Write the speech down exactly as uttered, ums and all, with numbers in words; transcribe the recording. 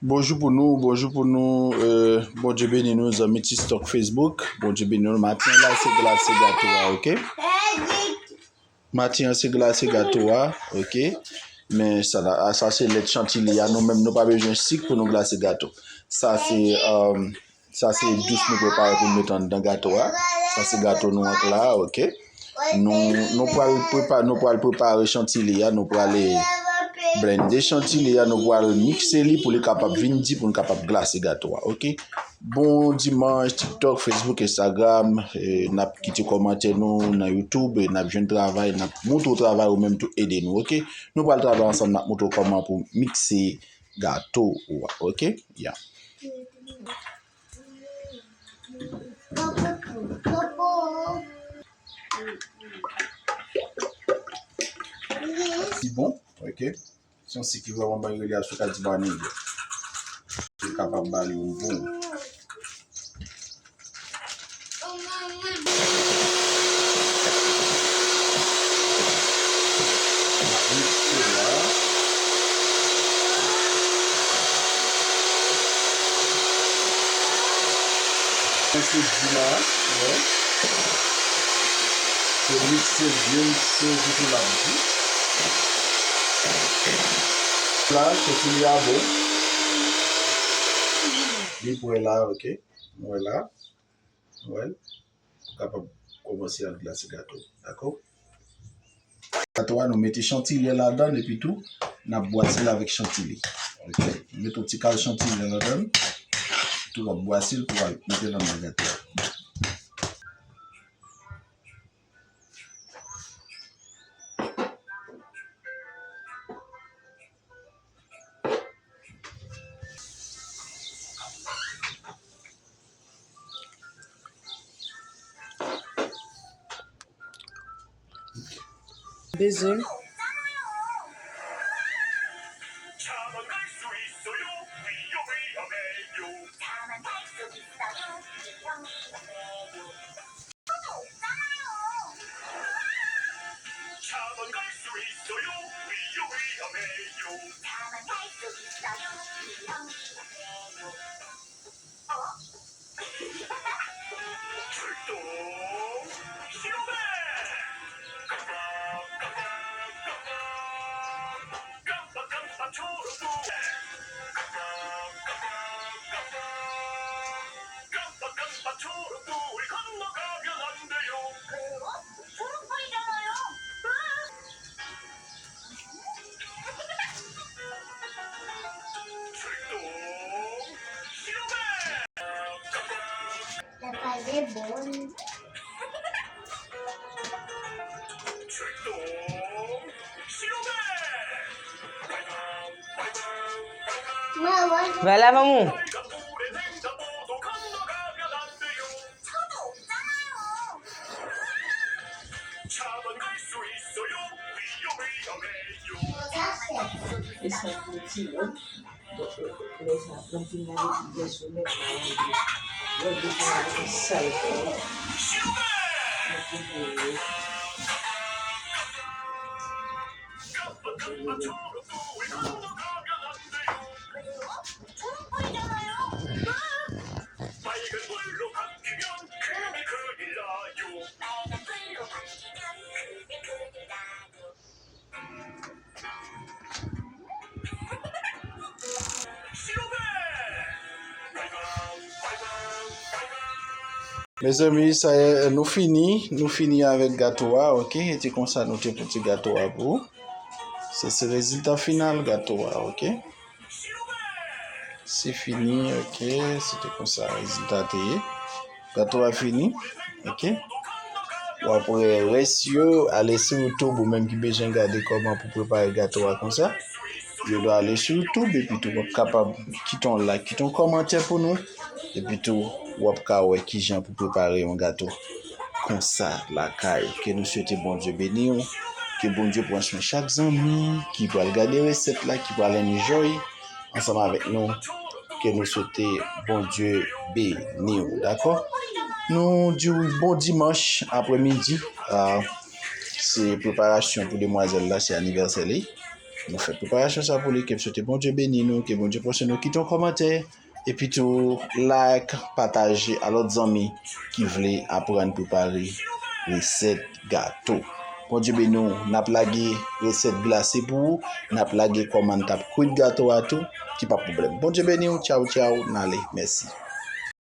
Bonjou pou nou, bonjou pou nou. Euh, Bondye beni nou, zanmi TikTok, Facebook. Bondye beni nou. Maten la, se glase gato a, oke? Maten an, se glase gato a, oke? Men sa la, sa se lèt chantilly a. Nou menm, nou pa bezwen sik pou nou glase gato. Sa se, euh, sa se dous nou prepare pou nou met anndan gato a. Sa se gato nou an k la, oke? Nou, nou pral prepa-, nou pral prepare chantilly a, nou pral blende chantilly a, nou pral mikse li pou li kapab vin di, pou nou kapab glase gato a, oke? Bon dimanch, TikTok, Facebook, Instagram, eh, n ap kite kòmantè nou nan YouTube, eh, n ap jwenn travay, n ap montre w travay ou menm tou ede nou, oke? Nou pral travay ansanm, n ap montre w kòman pou mikse gato ou a, oke? Ya. Li bon, oke. Se yon sik ki vrèman bon, rele a sik a di vanilya. Li kapab ba li yon gou. N ap mikse la. Mwen se di la, wè. Se mikse, byen mikse, se tou l ap di. La, se ti li a bon. Li prè la, oke. Wè la. Wè l. Ou kapab kòmanse al glase gato. Dakò? Gato a, nou mete chantilly ladan, epi tou, n ap bwase l avèk chantilly. Oke. Nou mete yon ti kal chantilly ladan, tou w ap bwase l pou w al mete nan gato a. Bezwen. Vwala, manman. E sa pou ti moun. Lè sa, lè m fin lave tout vès yo nèt la, lè m fin lave tout sal fè yo. Mwen fin voye yo. Mezanmi, sa e, nou fini, nou fini avèk gato a, oke? E te konsa nou te pote gato a pou ou. Se, se rezilta final gato a, oke? Se fini, oke? Se te konsa rezilta te ye. Gato a fini, oke? W ap wè rès yo, ale sou YouTube, ou menm ki bezwen gade kòman pou prepare gato a konsa. Yo dwe ale sou YouTube, epi tou w ap kapab kite yon like, kite yon kòmantè pou nou. Epi tou, w ap ka wè kijan pou prepare yon gato konsa lakay ou. Ke nou swete Bondye beni w, ke Bondye pran swen chak zanmi ki pral gade resèt la, ki pral enjoy ansanm avèk nou. Ke nou swete Bondye beni w, dakò? Nou di w bon dimanch aprèmidi. Ah, se preparasyon pou demwazèl la, se anivèsè li. Nou fè preparasyon sa pou li. Ke m swete Bondye beni nou, ke Bondye pwotèje nou. Kite yon kòmantè, epi tou like, pataje a lòt zanmi ki vle aprann prepare resèt gato. Bondye beni w. N ap lage resèt glase pou ou. N ap lage kòman n t ap kwit gato a tou. Ki pa pwoblèm. Bondye beni w. Tchaw, tchaw. N ale. Mèsi.